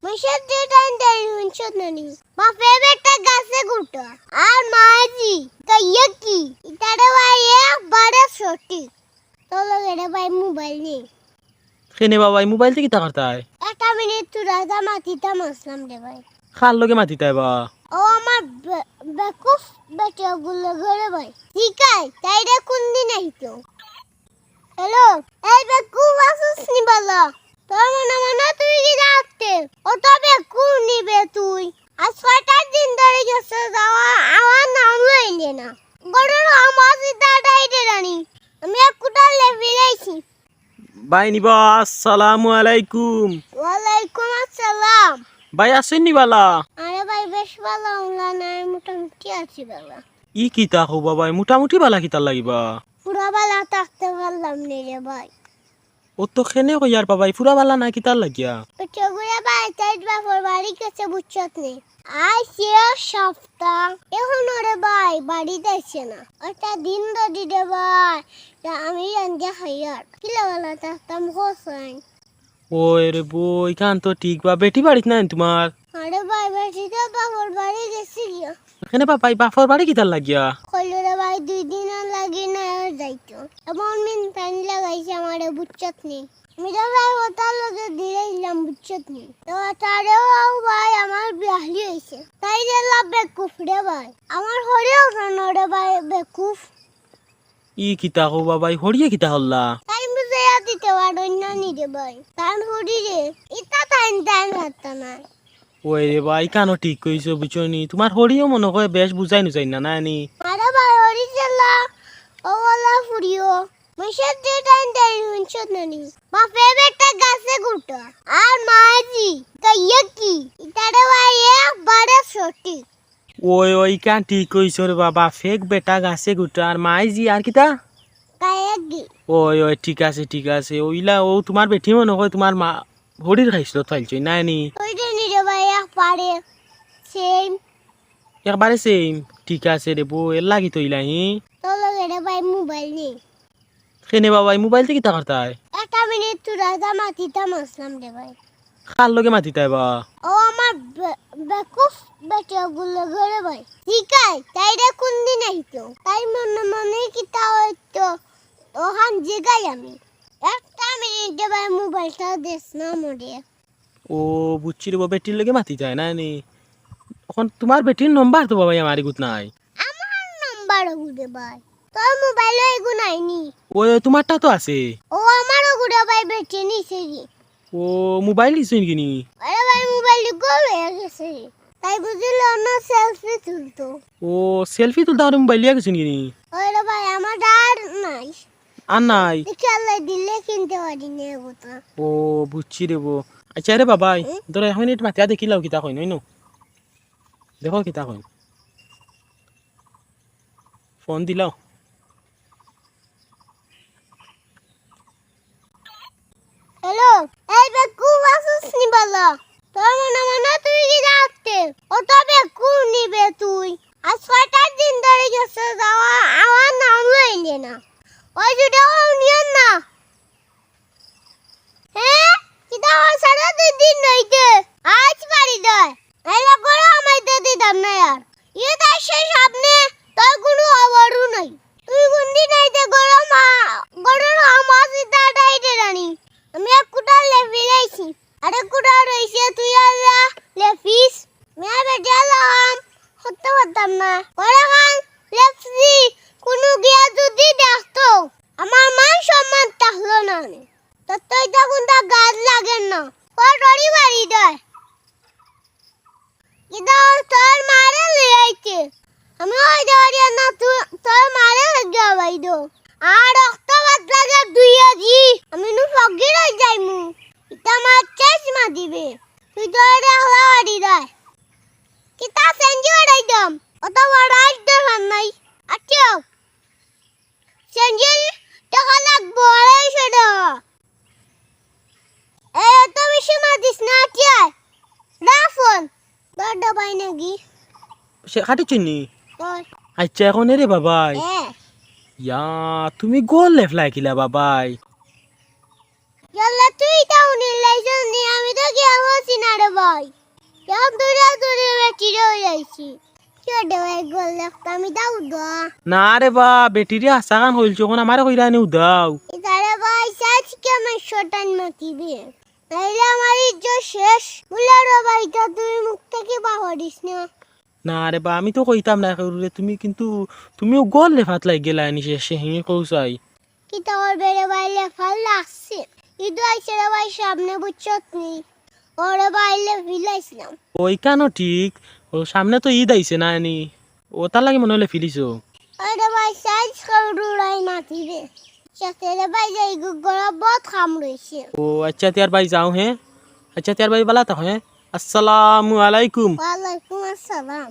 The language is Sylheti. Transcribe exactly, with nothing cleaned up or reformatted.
মানষর যে টাইম দেয়, হুনছত না নি? বাপে বেটা গাছে গুটা, আর মায়ে ঝি, গাইয়া কি? ইতারে ভাই একবারে সঠিক। তোর লগে রে ভাই মোবাইল নেই। কেনে বা ভাই, মোবাইল থাকি কিতা করতায়? একটা মিনিট তোর লগে মাতিতাম আছলাম রে ভাই। কার লগে মাতিতায় বা? ও আমার বে-, বেকুফ বেটিগুর লগে রে ভাই। জিকাই, তাইরে কুনদিন আইতো? হ্যালো, এই বেকুফ আছস নি বালা? তোর মনে মনে তুই কিতা আটতে? অত বেকুফ নি বে তুই। আজ ছয়টা দিন ধরি গেছে যাওয়া, আমার নাম লইলে না। ঘরর কাম আছে দাদাই রে রানী। আমি এক কুটা লেফিলাইছি। ভাই নিবা, আসসালামু আলাইকুম। ওয়ালাইকুম আসসালাম। ভাই আছইন নি বালা? আরে ভাই, বেশ বালা অলা নায়, মোটামুটি আছি বালা। ই কিতা কও বা ভাই, মোটামুটি বালা কিতার লাগি বা? পুরা বালা থাকতে পারলাম নি রে ভাই। অতো কেনে কইয়ার বা ভাই, পুরা বালা না কিতার লাগিয়া? বেটিগুরে ভাই, তাইর বাপর বাড়ি গেছে বুঝছত নি? আইছে এক সপ্তাহ, অখনো রে ভাই বাড়িত আইছে না। অটা দিন ধরি রে ভাই, তা আমি রান্দিয়া খাইয়ার। কিলা বালা থাকতাম কছাইন? ওই রে বো, ইখান তো ঠিক বা, বেটি বাড়িত নাই তুমার? আরে ভাই, বেটি তো বাপর বাড়ি গেছে গিয়া। কেনে বা ভাই, বাপর বাড়ি কিতার লাগিয়া? কইলো রে ভাই, দুই দিনর লাগি না আর যাইতো। এমন মিনতানি লাগাইছে আমারে, বুঝছত নি? আমি তো ভাই অতার লগে দিলাইলাম, বুঝছত নি? তো তারেও ভাই আমার বিয়াহলি অইছে। তাই যে লাভ বেকুফ রে ভাই। আমার হরিও জানো রে ভাই, বেকুফ। ই কিতা কও বা ভাই, হরিয়ে কিতা করলা? তাইন বুঝাইয়া দিতে পারইন না নি রে ভাই। তান হরি রে, ইতা তাইন তাইন হারতা নায়। ওই রে ভাই, ইখানও ঠিক কইছো, বুঝছো নি? তুমার হরিও মনো কয় বেশ বুঝাই নুঝাই না, না নি? আরে ভাই, হরি চালা, ও ওলা ফুরিও। মানষর যে টাইম দেয়, হুনছত না নি? বাপে বেটা গাছে গুটা, আর মায়ে ঝি, গাইয়া কি? ইতারে ভাই একবারে সঠিক। ওই, ওই, ইখান ঠিক কইছো রে বাবা, বাপে বেটা গাছে গুটা, আর মায়ে ঝি আর কিতা? গাইয়া কি? ওই, ওই, ঠিক আছে, ঠিক আছে। অইলা, অউ তুমার বেটি মনো কয় তুমার মা, হরির খাইছলত ফাইলছইন, নায় নি? ওই যে নি রে ভাই, একবারে সেম। একবারে সেম। ঠিক আছে রে বো, এর লাগি তো ইলা, হি? তোর লগে রে ভাই মোবাইল নেই। কেনে বা ভাই, মোবাইল থাকি কিতা করতায়? একটা মিনিট তোর লগে মাতিতাম আছলাম রে ভাই। কার লগে মাতিতায় বা? ও আমার বে-, বেকুফ বেটিগুর লগে রে ভাই। জিকাই, তাইরে কুনদিন আইতো? তাইর মনে মনে কিতা অইতো, অখান জিগাই আমি। একটা মিনিট রে ভাই, মোবাইলটা দেস না মোরে। ও, বুঝছি রে বা, বেটির লগে মাতিতায় না নি? অখন তুমার বেটির নম্বর তো বা ভাই আমার ইগুত নাই। আমার নম্বর অগু রে ভাই। তোর মোবাইলো এগু নাই নি? ও, তুমারটা তো আছে। ও, আমার অগু রে ভাই বেটি নিছে গি। ও, মোবাইল নিছে গি নি? আরে ভাই, মোবাইল গো হয়ে গেছে। তাই বুঝিল না, সেলফি তুলতো। ও, সেলফি তুলতা আমারে মোবাইল লইয়া গেছে নি? ওরে ভাই, আমার আর নাই। আর নাই? দেখি আল্লাহ দিলে কিনতে পারি না এগুতা। ও, বুঝছি রে বো। আচ্ছা রে বাবাই, হুম? ধরো এক মিনিট মাতিয়া দেখিলাও কিতা কইন, অইনো? দেখো কিতা কইন। ফোন দিলাও। হ্যালো, এই বেকুফ আছস নি বালা? তোর মনে মনে তুই কিতা আটতে? অত বেকুফ নি বে তুই। আজ ছয়টা দিন ধরি গেছে যাওয়া, আমার নাম লইলে না। ওই দুটো নিয়ন না। হে? কিতা অয়? সারা দুই দিন রইতে। আজ বাড়ি দয়। নাইলে গরু আমাইতে দিতাম না আর। ইয়ে তাই সেই সামনে তোর কুনু খবরও নাই। তুই কুনদিন আইতে গরু মা-, গরুর আমার সিধা ডাইটে রানি। আমি এক কুটা লেফিলাইছি। আরে কুটা রইছে তুই আল্লাহ লেফিস। মিয়া বেটা লাম, হতে পারতাম না। ওরা খান লেফসি, কুনু গিয়া যদি দেখতো, আমার মান সম্মান থাকলো না নে। তোর তো ইতা কুনতা গাত লাগে না। ও ডরি বাড়ি দেয়। ইতা তোর মারে লই আইছে। আমি ওই ডরি না, তু-, তোর মারে গিয়া বাইদো। আর রক্ত বাত লাগে দুইয়া দি। আমি নু ফকির হই যাইমু। ইতা আমার শেষ মা দিবে। তুই তোর একলা বাড়ি দেয়। কিতা সেঞ্জু বাড়াই দম? অত বাড়াই দরকার নাই। আচ্ছা। সেঞ্জির টাকা লাগবো, আড়াইশো টাকা। এই, অত বেশি মাতিস না, কি আর? রাখ ফোন। তোর ডাবাই নাকি? সে খাটি চিনি? তোর। আচ্ছা, এখন এরে বাবাই। হ্যাঁ। ইয়া, তুমি গোল লেফলাই কিলা বাবাই? ইয়াল্লা, তুই তাও নিলাইছস নি, আমি তো গিয়া বলছি না রে বাবা। ভাই, কেমন দূরে দূরে বেটিরে হইলাইছি। কি ওটা ভাই, গোল দেখতাম, ইটা উদা। না রে বা, বেটিরে হাছা খান কইলছো, অখন আমারে কইরা নি উদাও। ইতারে ভাই, সাইজ কেমন শটান মাতিবে? নাইলে আমার ইজ্জত শেষ। বুলে রে ভাই, ইটা তুই মুখ থাকি বাহরিস না। না রে বা, আমি তো কইতাম না কেউরে, তুমি কিন্তু, তুমিও গোল লেফাত লাগি গেলায় নি শেষে, হিঙে কও চাই। কিতা করবে রে ভাই, লেফাত লাগছে। ইদু আইছে রে ভাই সামনে, বুঝছত নি? ওরে ভাই, লেফিলাইছিলাম। ওইখানও ঠিক, ও সামনে তো ইদ আইছে না নি, ওটার লাগি মনে অয় লেফিলিছো। ওরে ভাই, সাইজ কেউরে উড়াই মাতিবে। সাথে রে ভাই, যাই গো, ঘরো বহুত কাম রইছে। ও আচ্ছা, তে আর ভাই যাও, হ্যাঁ? আচ্ছা, তে আর ভাই বালা থাকো, হ্যাঁ? আসসালামু আলাইকুম। ওয়ালাইকুম আসসালাম।